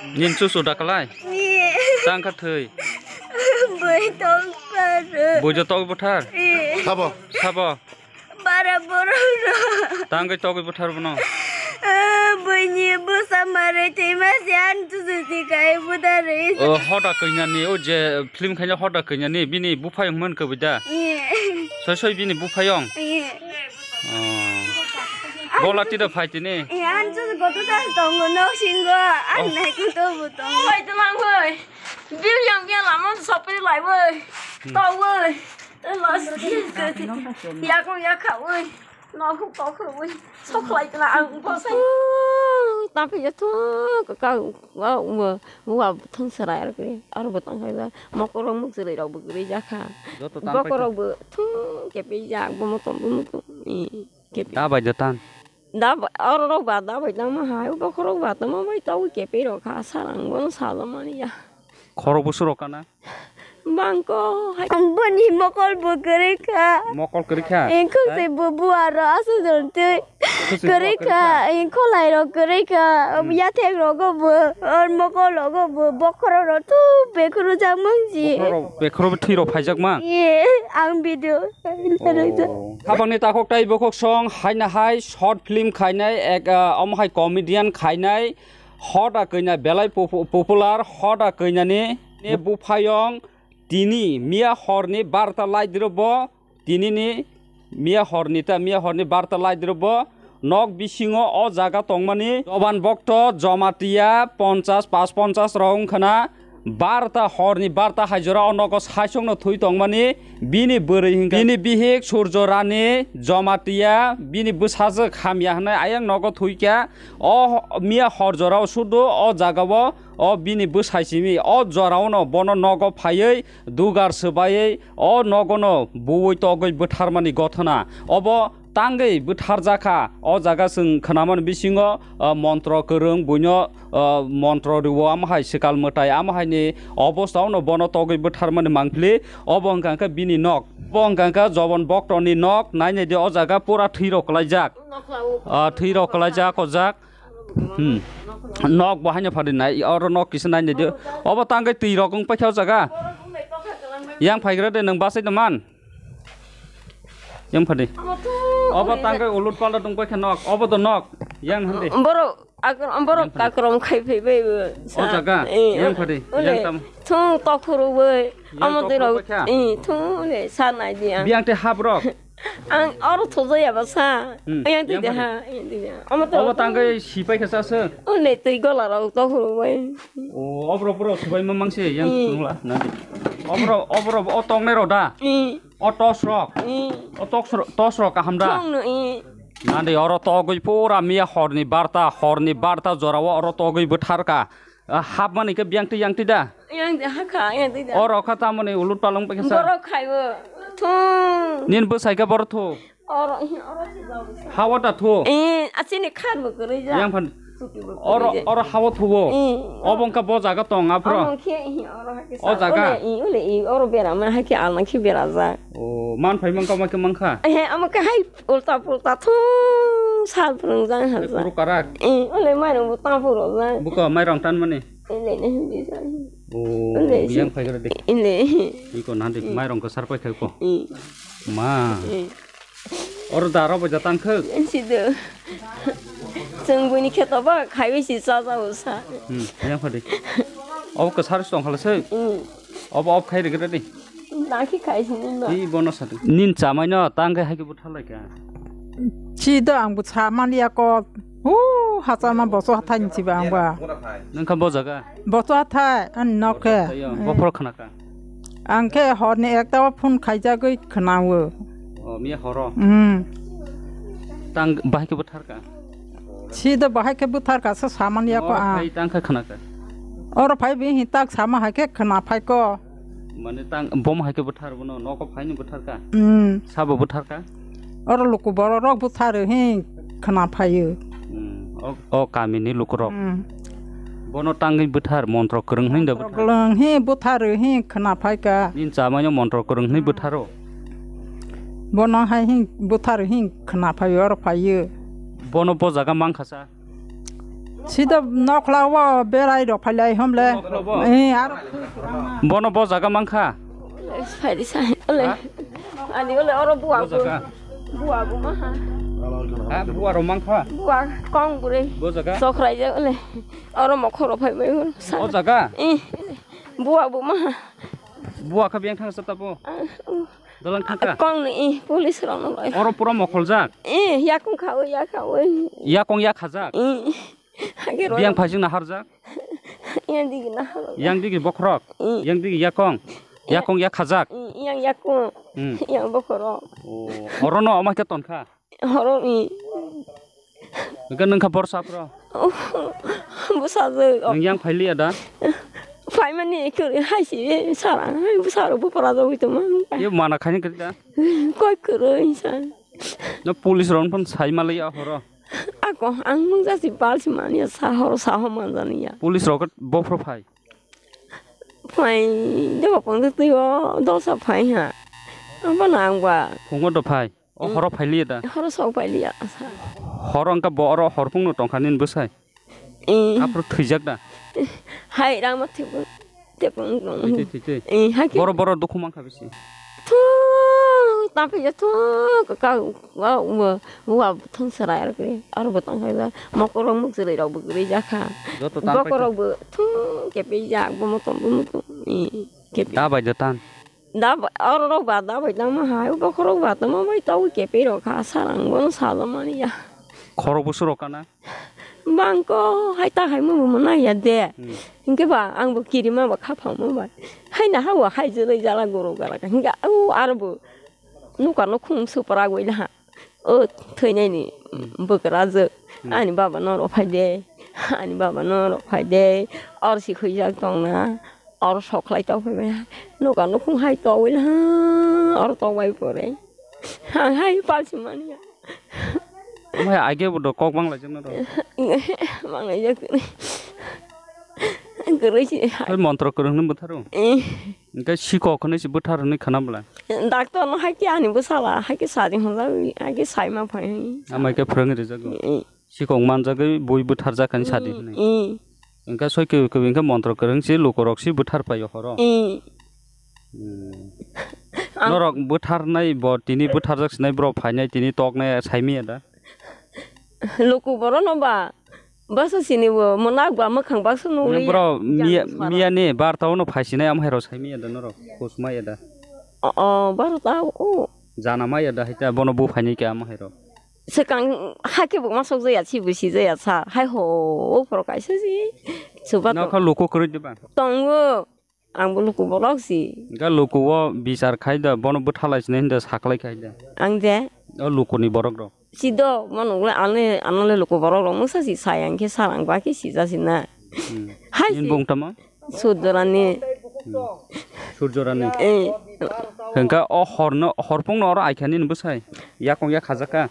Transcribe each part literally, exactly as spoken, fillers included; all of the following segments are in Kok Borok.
Nini chuchu da kalai? Ni. Tang kha thwi. Bui tong paro. Bui jo togwi buthar? Ni. Sabo. Sabo. Bara borok no. Tangwi togwi buthar bono. Buini bwsa mare thwima se an chuchu si kai buthar rwi. O hoda kanya ni, o je film khaina hoda kanya ni, bini buphayong man kwbwi da? Ni. Soi soi bini buphayong? Ni. Oh. Bola tida phai tini? Eh, an chu goto ta tongo nok singo. An nai ku to bu tongo. Oi, to mang oi. Bil yang biang lama sopri lai oi. Hmm. To oi. To los. Ya ko ya kha oi. No hu to khu oi. Sok lai tla ang bo sai. Ta phi ya to ka ka wa wa wa thang sarai ar kri. Ar bo tang khai da. Mokorong muk sarai rok bo kri ja kha. Joto tang pai. Bokorok bo thung ke pe ja bo mo tom bo mo tom. Eh. Kepi. Da bai da tan. Da bai, oro rok ba da bai tamo hai, bokhorok ba tamo bai tau kepi rok kha, sarang bono sajak mani ya. Khorok busu rok kana? Bangko hai. Boni mokol bo kwrwi kha. Mokol kwrwi kha? Engkho se bo buaro asu jon twi. Kwrwi kha, engkho lai rok kwrwi kha. Hmm. Yathek rogo bo, or mokol rogo bo, bokhorok rok tu bekhuru jak mang ji. Bokhorok, bekhuru bo thwi rok phaijak mang? Ye, ang video. Oh. Habangni takhuk tai bukhuk song haina hai short film khainai, ek, ah, omo hai comedian khainai, hoda kanya belai popu-, popular, hoda kanya ni, ni buphayong tini miya horni barta lai diro bo, tini ni miya horni ta, miya horni barta lai diro bo, nok bisingo o jaga tongmani, Joban Bokto, Jamatia, ponchas, pas ponchas rok wngkhana, barta horni barta hai jora o nogo saichung no thwi tongmani, bini bwrwi hwnkha, bini bihik Surjo Rani, Jamatia, bini bwsajwk hamya hwnwi ayang nogo thwikha. O miya hor jora o sudu o jaga o, o bini bwsai simi o jora o no bono nogo phaiwi dugar swbaiwi o nogo no buwi togwi bwtharmani gothona. Obo tangwi bwtharjakha. O jaga chwng khwnamani bisingo, ah, montro kwrwng buino, ah, montro rwo, amo hai swkal mwtai, amo haini obostha ono bono togwi bwtharmani mangpili. Obo wngkha khe bini nok. Obo wngkha khe Joban Boktoni nok. Nai nai di, o jaga pura thwi rok kwlaijak. Ah, thwi rok kwlaijak o jak. Hmm. Nok bo haino phadi nai, oro nok kisa nai nai di. Obo tangwi twi rok wng paikha o jaga. Yang phaigra de, nwng bachai de man. Yang phadi. Obo tangwi ulut palat wng paikha nok. Obo do nok. Yang handi. Borok akrom, borok akrom khai phai bai bo. O jaga. Eh, yang phadi. Ole. Yang tam. Thung tokhuru bai. Yang amo tokhuru twi rok paikha. Eh, thung le sa nai di ang. Biang te hap rok. Ang oro thojaya ba sa. Hmm, yang twi yang de phadi. Ha, yang twi de. Amo to. Obo tangwi sipai khe sa se. O le twi gola rok to huru bai. O, obro bro sipai ma mang se yang. Hmm. Sungla na di. Obro, obro o tong ne ro da. Hmm. O tos rok. Hmm. O tos rok, tos rok kaham da. Thong no, hmm. Na di oro togwi pura miya horni barta, horni barta jora o oro togwi bwthar ka. Ah, hapmani khe biyang twi yang twi da? Yang twi hakha, yang twi da. Oro kha tamoni ulut palong pai khe sa? Borok khaibo. Thu. Nin bwsai khe boro thu? Oro, oro se jago sa. Hawa da thu? Eh, asini khar bo kwrwi ja. Yang phan. Chuti bo kwrwi ja. Oro, oro hawa thubo? Eh. Obo wngkha bo jaga tong aphro? Omo khe, eh, oro hakhe sa. O jaga? Ole, eh, ole, eh, oro berama hakhe alna khe berajak. O, man phai mangkha, ma khe mangkha? Eh, omo khe hai ulta pulta thung sal phrwngjak. Hai haja. Kuru karak? Eh, ole mairung bo tang phuru jak. Buko mairung tan mani? Ele ne hindi sa. O, ole biyang si phai gra de. Ele. Iko nan de, hmm, mairung ko sar pai khai ko. Hmm. Ma. Hmm. Oro da ro bo ja tang khuk. Si do. Chwng buini kheto ba khaiwi si cha cha usa. Hmm, biyang phai de. Obo ko sar tong khala se. Hmm. Obo off khai gra de. Nakhi khai sini no. Hi bono sadi. Nin chamai no tang khe hai khe butharlai kha. Chi do ang bwsa maliya ko. Hu hachama boso hathai ni chiba ang ba. Nang kha bo jaga? Boso hathai an nok khe. Bophor khna kha. Ang khe horni ekta o phone khaijagwi khnawo. O miya horo. Hmm. Tang bahai khe buthar kha. Chi do bahai khe buthar kha sa samani ya ko a. Hai tang kha khna kha. Oro phai bi hi tak sama hai khe khna phai ko. Mane tang bom hai khe buthar bono, noko phaini buthar kha? Hmm. Sabo buthar kha? Oro luku borok rok buthar hi khna phaio. Hmm. O, o kamini luku rok. Hmm. Bono tangwi buthar, montro kwrwng hwnwi da buthar. Kwrwng hi buthar hi khna phai kha. Nin chamai no montro kwrwng hwnwi butharo. Bono hai hi buthar hi khna phaio, oro phaio. Bono bo jaga mang kha sa? Sida nokla o berai rok phailai homle. Nokla bo? Eh, aro. Bono bo jaga mankha? Phaidi sai, ole. Ha? Ani ole oro buwa Bo bo. Jaga? Buwa bo maha. Ha, buwa rok mankha? Buwa kong bwrwi. Bo jaga? Sokrai je ole. Oro mokhoro phai bai hwn. O jaga? Eh, buwa bo maha. Buwa kha biyang thang sa tapo? Ah, uh. Dalang thangkha? Kong ni, eh, police rok no loi. Oro pura mokholjak? Eh, yakung khawi, yakhawi. Yakung yakhajak? Eh. Hage ro. Biyang phaising naharjak? Yang digi naharjak. Yang digi bokhorok? Mm. Yang digi yakong? Yang. Yakong yakhajak? Mm, yang yakong. Mm. Yang bokhorok. Oh, orono ama khe tonkha? Horo ni. Hingke nungkha borsa pro? Oh, bwsajwk. Nung yang phailiya da? Phaimani kwrwi haisi sara, hai bwsarok bupra jagwi tongma. Ye mana khaini kwrwi da? Koi kwrwi sa. No police rok phone sai malaya horo. Ako ang nung jasi balsi mania sa horo sa ho manjani ya. Police rok bofro phai. Phai deba pangde twi o dosa phai ha. Abo nang ba. Phungo do phai. O horo phailiya da? Horo sok phailiya sa. Horo wngkha bo oro horphung no tongkha nini bwsai. Eh. Aphuru thwijak da? Hai rang ma thwibo. Tepung tong. Thwi, thwi, thwi, thwi. Eh, haki. Boro, boro dukhu mankha bisi. Thu, tapi ya thu, ka, ka, wa, wa, wa, thung sarai ar kre. Ar bo tong kha da. Mokoro muk sarai rok bo gre jakha. Joto tam pai Bokoro bo thu, kepe jak, bo motom, bo motom. Eh, kepe. Da bai da tan. Da ba, oro rok ba da bai tamo hai, bokhorok ba tamo bai tau kepe rok kha, sarang bono sajak mani ya. Khorok bo surok kana? Bangko hai ta hai mo bo mona ya de. Hmm. Hinkhe ba ang bo kirima ba khapang mo bai. Hai na ha wa hai jwlai jala goro gara ka. Hinkhe au aro bo nuka no khum supra goi na ha. O thwinaini bwkrajwk, ani baba norok phai de, ani baba norok phai de, oro si khuijak tongna, oro sok khlai tong phai maya, noka nukhung hai togwi ha, oro tongbai pore, ang hai palsi manya. Omo hai age bo do kok bang laijak na do. Bang laijak kwrwi. Kwrwi si hai. Hai montro kwrwng no bwtharo. Eh. Hingke sikok hwnwi se bwthar hwnwi khna bwla. Doctor no hai khe ani bwsala hai khe sadi hwnjak hai khe saima phai. Amai khe phwrwngwi rijak go. Eh. Sikok manjagwi bui bwtharjak kani sadi hwnwi. Eh. Hingke soi kebo kebo hingke montro kwrwng se lukorok se bwthar paio horo. Eh. Hmm. Ang Norok bwtharnai bo tini bwtharjak sinai borok phainai tini toknai saimaya da? Luku borok no ba bwsa sini bo mwnak ba mwkhang baksa nukli Bro ya, miya jani swara. Miya ni barta o no phaisinai am hai rok saimaya da norok kusmaya da. O, o, barta o. Jana maya da hai ta bono bu phainai khe am hai rok. Swkang hakhe bo masok jaya si bo si jaya sa hai ho o phoro kaisa si. Suba Nokha luku kwrwi diba? Tongo. Ang bo luku borok si. Ga luku o bichar khai da, bono bwthalai sinai hinda saklai khai da. Ang je? O luku ni borok rok. Si do, bono le ane, ano le luku borok rok mungsa si sai ang khe sar ang ba khe si ja si na. Hmm. Hai Nini si. Bung tamo? Sujorani. Hmm. Surjorani. Eh. Hengka o hor no, horpung no oro aikha nini bwsai. Yakong yak khajaka.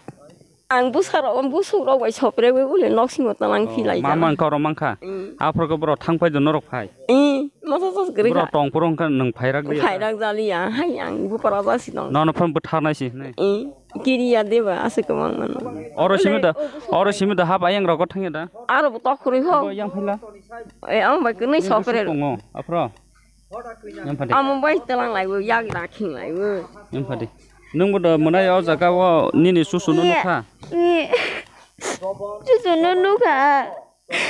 Ang bwsarok, bwswkrok bai sopregwi ule noksingo tlang philai Mama jana. Wngkha oro mankha. Mm. Aphorkhe borok thang phai do norok phai. Mm, masa sos gri Borok kha. Tong phuru wngkha nwng phairak di. Phairak jaliya, hai ang bupara jasi tong. Nono phone bwtharnai si hinwi. Mm, kiriya deba aswk kwbang mano. Oro simi da, oro simi da hap ayang rogo thangya da. Aro bo tok khurui ho. Bo yang phaila. E, ang bai kwnwi Nini sopre. Bwswk tongo, aphro. Yang phadi. Amo bai telang laibo, yak da khing laibo. Yang phadi. Nwng bo do mwnai o jaga o nini susu no nukha? Ni. Susu no nukha.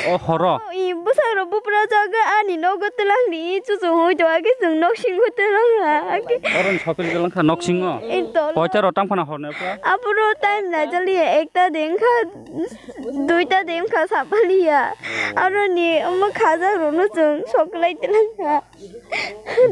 O horo. I bwsarok bupra jaga ani nogo telang ni susu hoi to age sung nok singo telang ha. Oro ni sopir telang kha nok singo. Ito. Koita ro tang phana hor na pha? Apuro time na jali ekta deng kha, duita deng kha sapaliya. Aro ni omo khaja ro no sung soklai telang kha.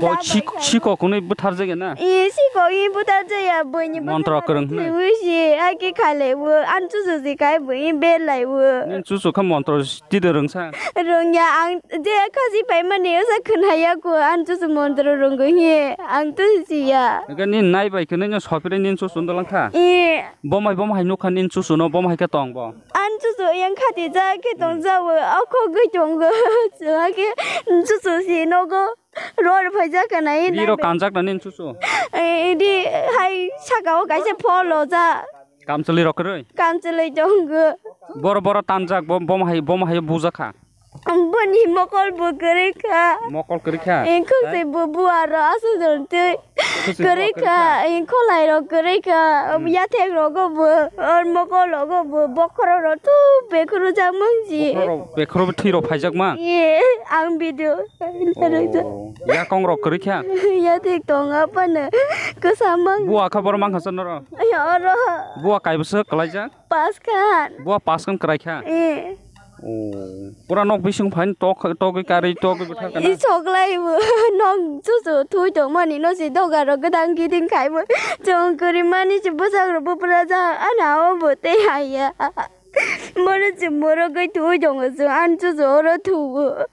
Bo sik-, sikok hwnwi bwtharjak ya na? Ee, sikok ee bwtharjak ya, buini Montro bwtharjak kwrwng hwnwi. Thwiwi si, hai khe khailaibo, ani chuchu si khai buini berlaibo. Nini chuchu kha montro tide rwngsa? Rwngya, ang je khachi phaimani osa khwnaya kho, ani chuchu montro rwngwi he, ang to siya. Hwnkhe nini nai bai khe nini sophirai nini chuchu wng dalangkha? Ee. Bomai bomai nukha nini chuchu no, bomai khe tong bo? Ani chuchu yang khatijak khe tongjao, o khogwi tongo, chuha khe chuchu si nogo. Ror phaijak kana e Biro nai bai. Kanjak na nini chuchu? Eh, idi hai saka o kaisa phol o ja. Kamchwlwi rok kwrwi? Kamchwlwi tongo. Boro boro tanjak, bo, bomo hai, bomo hai bujak kha. Boni mokol bo kwrwi kha. Mokol kwrwi kha? Engkhong se bo buaro aswk jon twi. Kwrwi kha, engkholai rok kwrwi kha. Hmm. Yathek rogo bo, or mokol rogo bo, bokhorok rok tu bekhoro jak mangji. Bokhorok bekhoro bo thwi rok phaijak mang? Ye, ang video. Oh, yakong rok kwrwi kha? Yathek tonga phano kwsa mang. Bua kha boro mang kha sa noro? Ay, oro. Bua kai bwswk kwlaijak? Paskhan. Bua paskhan kwrai kha? Eh. Oh. Pura nok bising phain tok, togwi karwi, togwi bwthar kana? I soklai bo. Nok chuchu thui tongmani no si doga rok gdang giding khai bo. Chong kwrwi mani si bwsak rok bo pura ja. Ana o bo tei haiya. Moro si moro gwi thui tongo si. An chuchu oro thu bo.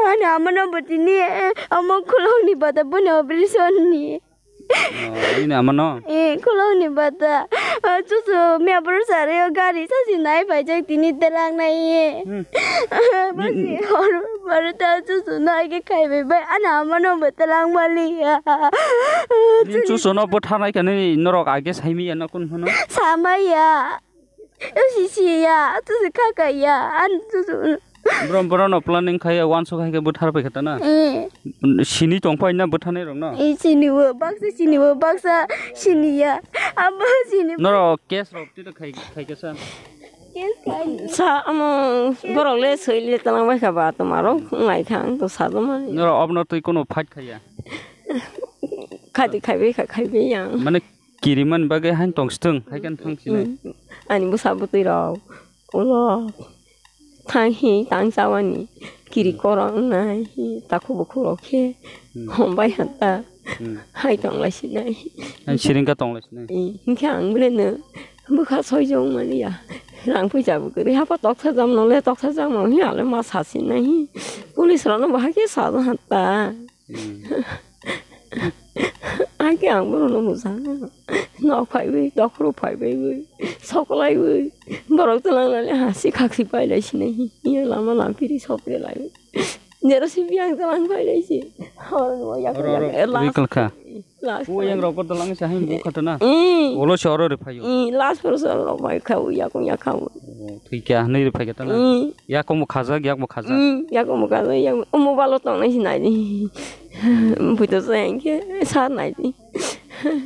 Ani amano bo tini, eh, omo khulokni bata boni operation ni. Oh, nini amano? Eh, khulokni bata. Ah, chuchu miya bwrwi sari o gari sasi nai paijak tini telang nai ye. Hmm. Basi hor barota chuchu nai ke khai bai bai. Ani amano bo telang mali ya. Nini chuchu no bwtharnai kani norok age saimi ya na kun phano? Samai ya. Yo si si ya, tu si kha kha ya, an tu tu. Bro, bro no planning khai ya, wansuk hai khe bwthar pai kha ta na. Eh. Sini tong pai na bwtharnai rok no. Eh, sini wo, baksa sini wo, baksa sini ya. Abo sini. Noro case rok tito khai, khai khe sa. Case khai. Sa amo borok le soi le talang bai kha ba, to maro ngai kha ang to sa do mani. Noro obno twi kono fight khai ya. Khai di khai bai kha, khai bai ya. Mane Kiriman bagwi hain tong swtwng, hai khe thang sinai. Mm. Ani bwsa bwtwi rok ulo thang hi tang chawani kiri korok wngnai hi takhuk bukhuk rok khe hom bai hata hai tong lai sinai. Hai siring ka tong lai sinai. Eh, hinkhe ang bwleno bwkha soi jong mani ya. Rang puisa bo kwrwi hapa toksa jam nole toksa jam nole hi ale ma sa sinai hi. Police rok no bo hai khe sa hata. Hmm. Ai khe ang borokno bwsano. Nok phaiwi, dokhoro phaiwi, sokolaiwi. Borok twlangnani hasi khaksi pailai sinai. Iya lama lamphiri sopre lai. Nero si biyang twlang pailai si. Oro, oro, last, rikal kha. Last. O yang rok ko twlang sa hai bukha tana. Hmm. Olo se oro re phaio. Hmm, last poro se oro phai kha, yakung yakha. Oh, thik ya, nei re phai kha tana. Hmm. Yakung bo khajak, yak bo khajak. Hmm, yakung bo khajak, yak bo. Omo balo tongnai si nai di. Buito se hingke sar nai di.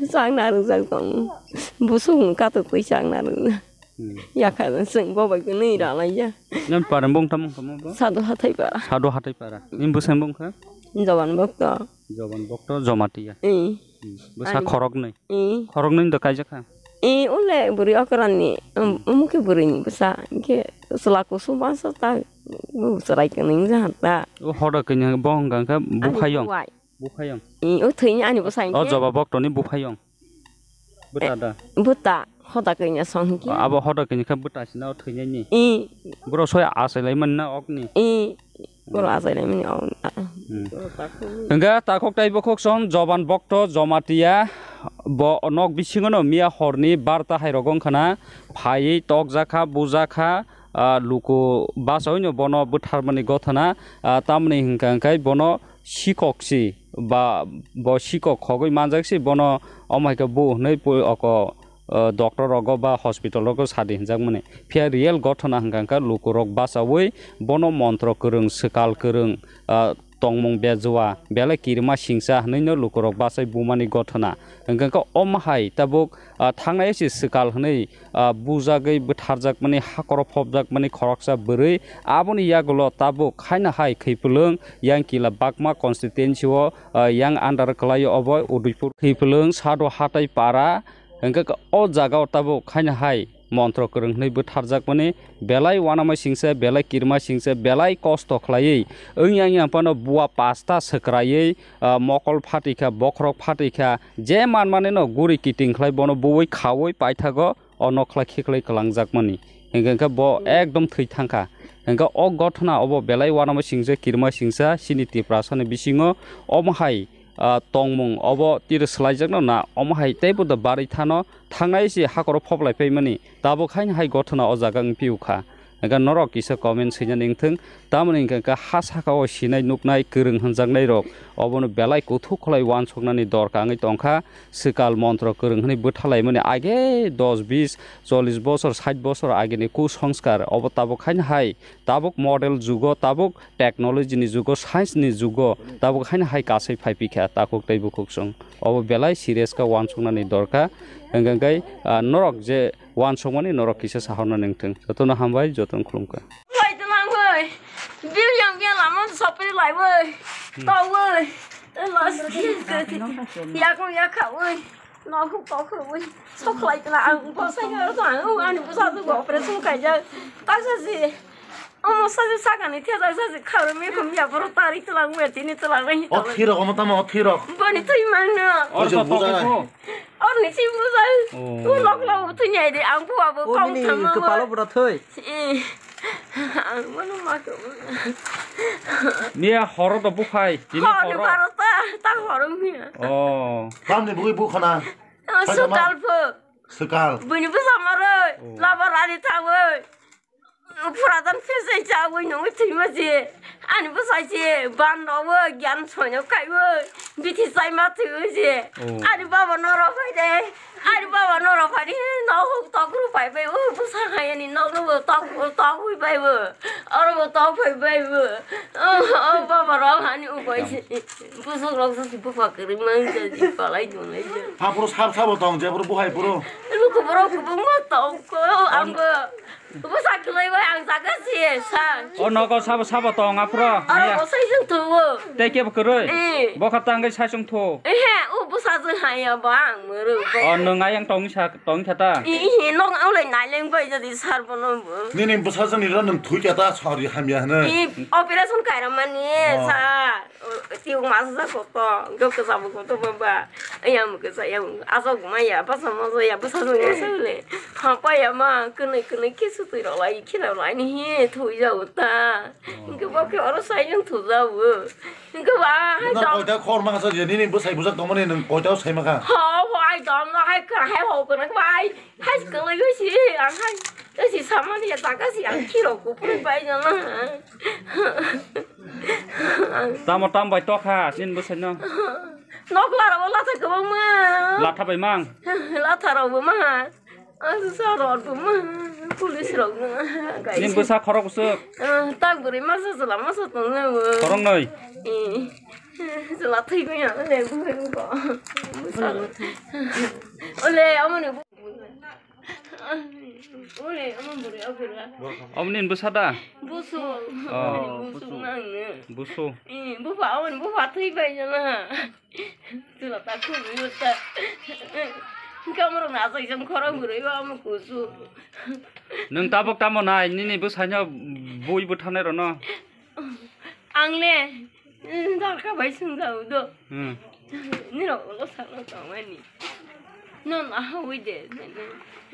Chang na rwjak tong. Busung katok twi chang na rwjak. Hmm. Yakha chwng bo bai kwnwi ralai ya. Nang parang bong tamo tamo bo? Sado hathai para. Sado hathai para. Ni bwsang bong kha? Joban bokto. Joban bokto Jomatia. Eh. Hmm. Bwsa khoroknwi. Eh. Khoroknwi do kaijak kha? Eh, ule bwrwi okranni, um, mukhe bwrwini bwsa, hinkhe chwla kusu bangsa ta, bu chwrai kwnwi wngya ta. O hoda kanya bo hwnka kha buphayong. Buphayong. Eh, o thwini ani bwsa hinkhe. O joba boktoni buphayong. Bwta da? Bwta, hoda kanya song hinkhe. Abo hoda kanya kha bwta sina o thwinani. Eh. Bro soi achailai manna okni. Eh. Boro achainai mani o. Hmm. Hwnkhe takhuk tai bukhuk song Joban Bokto Jomatia bo nok bisingono miya horni barta hai rogo wngkhana phaiwi tokjakha, bujakha, ah, luku bachaino bono bwtharmani gothana, ah, tamni hwnkha hwnkhe bono sikok si ba bo sikok khogwi manjak si bono omo hai khe bu hwnwi pui oko, ah, doctor rogo ba hospital rogo sadi hwnjakmani. Phiya real gothona hwnkha hwnkha lukurok bachaui bono montro kwrwng, swkal kwrwng, ah, tongmung bejua, belai kirima singcha hwnwino lukurok bachai bumani gothona. Hwnkha hwnkha omo hai tabuk, ah, thangnai se swkal hwnwi, ah, bujagwi bwtharjakmani, hakoro phobjakmani khoroksa bwrwi. Aboni yagulo tabuk haino hai Khwipwlwng, yang kila Bakma constituency o, ah, yang under kwlaio obo Udaipur Khwipwlwng, Sado Hatai Para, Hwnkhe o jaga o tabuk haino hai montro kwrwng hwnwi bwtharjakmani belai uanama singcha, belai kirima singcha, belai kosto khlaiwi wngya wngya phano bua pasta swkraiwi, ah, mokol phatikha, bokhorok phatikha, je manmani no guri kiting khlai bono buwi khaui paithago o nokhlai khiklai kwlangjakmani. Hwnkhe bo ekdom thwi thangkha. Hwnkhe o gothona obo belai uanama singcha, kirima singcha chini Tiprasani bisingo omo hai ah, tongmung obo tiro swlaijakno na omo hai teibo da barwi thano thangnai se hakoro phoblai paimani tabuk haino hai gothona o jaga wng piu kha. Hwnkhe norok kisa comment swina nengthwng. Tamoni hwnkhe kha ha saka o sinai nuknai kwrwng hwnjaknai rok obono belai kuthuk kholai uansuknani dorkar wngwi tongkha. Swkal montro kwrwng hwnwi bwthalaimani age dos bis chollish bosor sait bosor agini kusongskar obo tabuk haino hai tabuk model jugo, tabuk technology ni jugo, science ni jugo, tabuk haino hai kasai phai pikha takhuk tei bukhuk chwng. Obo belai serious kha uansuknani dorkar. Hwnkhe, ah, norok je uansukmani norok kisa sahorna nengthwng. Jotono hambai, jotono khulumkha. Lai tongwi, bil yang bil lama sopri lai wi, tong wi, tei last yakung yakha wi, nohuk tokhuk wi, sok lai tla ang bosai aro tong ang ani bwsa tu operation khaijak, ta sa si, omo sa si sakani thajak sa si kharu mi khum ya boro tari tla ang wi tini tla ang wi. O thirok omo tamo o thirok. Boni twi mangno. Oro to tokoi pho. Orni si bujai. Oh. Tu lok lok tu nyai de ang bu abo. Oh, kau nini thamma kepala bo. Bura thoi. Eh. Ang mano ma ko. Niya horo to bukhai. Tini horo horo. Horo ta ta horo niya. Oh. Tamni bugui bukhana. Sukal pho. Sukal. Bini busa maroi. Oh. Laba rani thangoi. Puradan phese chawi nungwi thwima je. Ani bwsai je ban rogo gyan soino kaiwi bithi chaima thwiwi je. Oh. Ani baba noro phai de. Ani baba noro phai de. No huk tok ru phai phai. O bwsa khayani nok ru tok tok wi phai bo. Oro bo tok phai phai bo. O baba ro hani ubai je. Busuk rok sa si bupa kiri mang je palai dungai je. Hapro sab sabo tong je bro buhai bro. Luku bro kubung ma tong ko ang bo. Bwsa kwlwi bai ang jaga si sa. O nogo sabo sabo tong aphro. Aro bwsai jwng tubu. Tei kebo kwrwi. Eh. Bokha tangwi sai chwng thu. Ehe, o bwsa jwng haya ba ang muru. O nwng ayang tong sa tong kha ta. Ihi nok ang lai naileng bai jadi sar bono bo. Nini bwsa jwng ni ro nwng thui kha ta sori hamya hwnwi. I operation kaira mani sa. Tiyung masa sa koto, gok kesa bo koto baba. Ayam kesa ayam asok maya, basa moso ya, basa moso ya sole. Hapa ya ma, kene kene kesu tui rok lai, kira lai ni he, thui ja uta. Hingke bo ke oro sai yang thu ja u. Hingke ba, hai dam. Koita khor ma sa je, nini bwsai bujak tongmani nwng koita sai ma kha. Ho, ho, ai dam na, hai kra, hai ho kra, hai, hai kwlai si, ang hai, si samani ya jaga si, ang kiro kupri bai jana. Tamo tam bai tokha, nini bwsai no. Nok lara o latha kwbangma. Latha bai mang. Latha rok bo ma. Ang sa rot bo ma. Police rok bo ma. Nini bwsa khorok bwswk. Ah, tak bwrwi masa chwla masa tong na bo. Khorok noi. Eh. Chwla thwi bai ya le bo ko. Ole, amoni bo. Ole, amon bwrwi o bwrwi. Amoni bwsa da? Busu. Oh, busu nang ne. Busu. Eh, bupha, amoni bupha thwi bai jana. Tula ta khum yur ta. Kamrok na sai jam khorang bwrwi ba mo kusu. Nwng tabuk tamo nai nini bwsaino bui bwthanai rono. Ang le, darkha bai swngjao do. Hmm. Nirok ulo sakno tongmani. No na hawi de,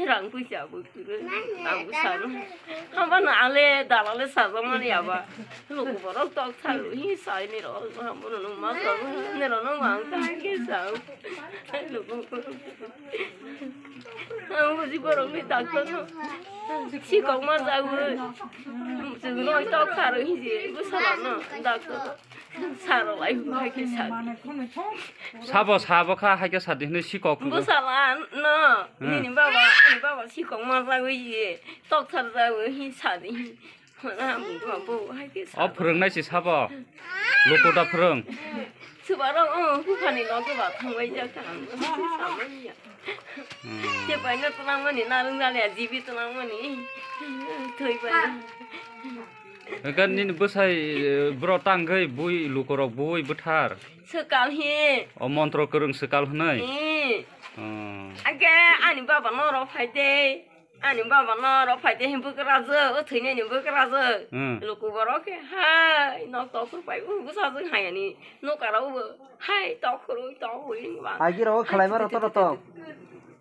rang puisa bo turu, ang sano. Hamba na ale, dalale sajakmani aba. Luku borok tok thalu, hi sai nirok, hamba no ma tok, nirok no ma ang ta ke sa. Luku borok. Ang buji borok ni doctor no. Sikok ma jawi. Chwng no tok tharo hi je, bwsala no, doctor. Saro lai hai ke sa. Sabo sabo kha hai ke sadi hwnwi sikok. Bwsala no, hmm. Nini baba, ani baba sikok ma jawi je. Tok thar jawi hi sadi. Hona bungma bo hai ke sa. O phwrwngnai si sabo. Luku da phwrwng. Subarok, oh, buphani loge ba thangbai jak kha ang. Samai ya. Hmm. Je bai no twnang mani, narwng jale, jibi twnang mani. Thoi bai. Hwnkhe nini bwsai, eh, bro tangwi bui lukurok bui bwthar. Swkal hi. O montro kwrwng swkal hwnwi. Hi. Oh. Age ani baba no rw phai de. Ani baba no rw phai de hi bwkrajwk, o thwinaini bwkrajwk. Hmm. Luku borok khe hai nok tok phai u bwsajwk hai ani nokara u bo hai tok khurui tok hui ba. Agi rw khlai ma roto roto.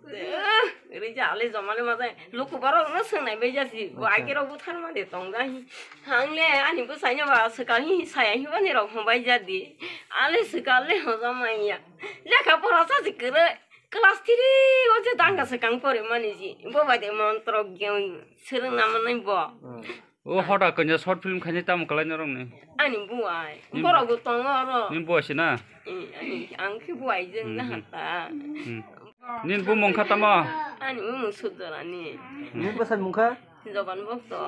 Eh, ri ja le joma le ma jai. Luku borok no swngnai bai jasi. Bo acha. Agi rok buthar ma de tong jai. Hang le ani bwsai no ba swkang hi saya hi bani rok hwn bai jadi. Ale swkang le hwn jama ya. Lekha pora sa si kwrwi. Class three o je danga se kang pore mani ji. Bo bai de montro gyang sereng na manai bo. Hmm. O hoda kanya short film khainai tamo kalai norok ni. Ani buai. Ni Borok bo tongo oro. Ni buai si na? Eh, ani ang khe buai jeng na hata. Hmm. Nin bumung kha tamo? Ani bumung Sudorani. Nin bwsai mung kha? Jogon bokto.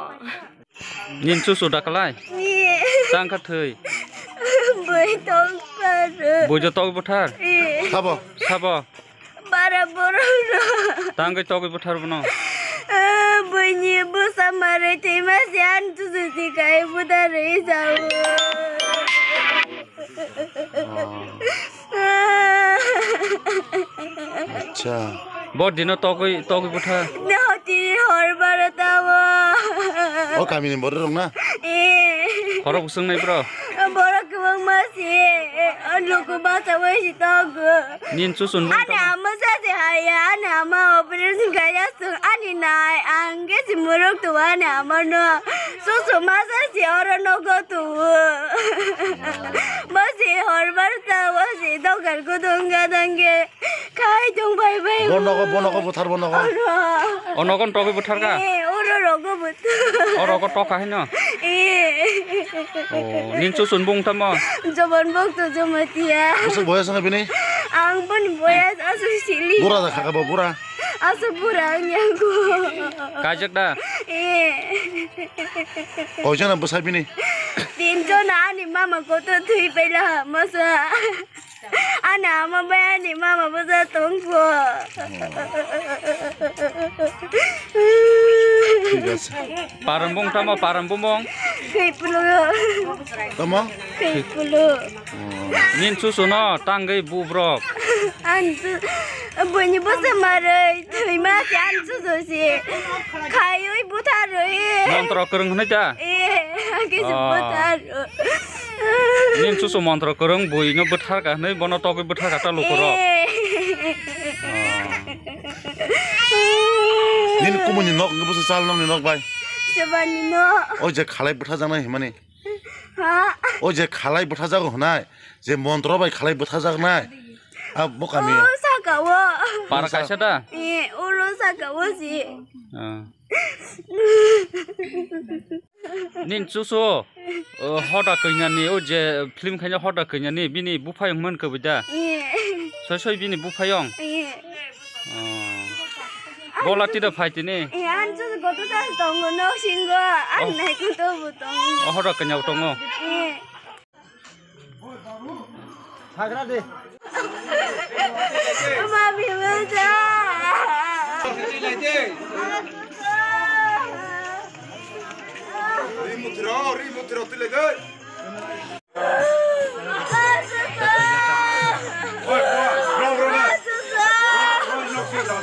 Nin chuchu da kalai? Ni. Tang kha thwi. Bui tong paru. Bui jo tok buthar? Eh. Sabo. Sabo. Bara borok no. Tang khe togwi buthar bono. Eh, buini bwsa marwi thwima se an chuchu si kai buthar rwi sao. Oh. Acha. Bo dino togwi, togwi butha. Noti hor bara tawa. O kamini borok rok na? Eh. Khorok bwswng nai bro. Borok kwbangma si, eh, luku basa wai si togo. Nin chuchun bo. Ani ama sa si haya, ani ama operation kaya sung, ani nai, ang ge si muruk tu ani ama no. Chuchu masa si oro nogo tu. Masi horbar ta, masi dogar gudung gadang ge. Khai tong bai bai. Bonogo, bonogo buthar bonogo. Oro. Onogon togwi buthar ka? Eh, oro rogo buthar. Oro go toka hino? Eh. Oh, nin chuchun bung tamo? Jobon bok to jomatia. Bwswk boyas wngkha bini? Ang boni boyas aswk sili. Bura da khaka bo, bura. Aswk bura wngya go. Kajak da? Eh. Koijana bwsai bini? Tinjon ani mama koto thwi paila masa. Ani ama bai ani mama bwsa tongpho. Thik ase. Param bung tamo, param bumung? Khei pulu. Tamo? Khei pulu. Oh. Nin chuchu no tangwi bubrok. An chu, boni bwsa marwi thwima se an chuchu se. Khaiwi butharwi. Montro kwrwng hwnwi ta? Eh, ake se buthar. Nin chuchu montro kwrwng bui no bwthar ka hwnwi bono togwi bwthar ka ta lukurok. Eh. Oh. Nini kumuni nok wngkha bwsa chal nokni nok bai. Sebani no. O je khalai bwthajaknai hwnmani. Ha? O je khalai bwthajago hwnai, je montro bai khalai bwthajaknai. A bo kami. O saka o. Para kaisa da? Eh, oro saka o si. Ah. Nin chuchu, o, hoda kanya ni, o je film khaina hoda kanya ni, bini buphai wngman kwbui da? Iye. Soi soi bini buphai wng? Iye. Oh. Bola tida phai tini? Iye, an chuchu goto ta tongo, nok singo, an nai kuto bu tongo. O hoda kanya tongo? Iye. Hagra de. Mami, mami. Ri muthro, ri muthro, tile de. Oi, oi, ro, ro, ro. Ro, ro, ro, ro.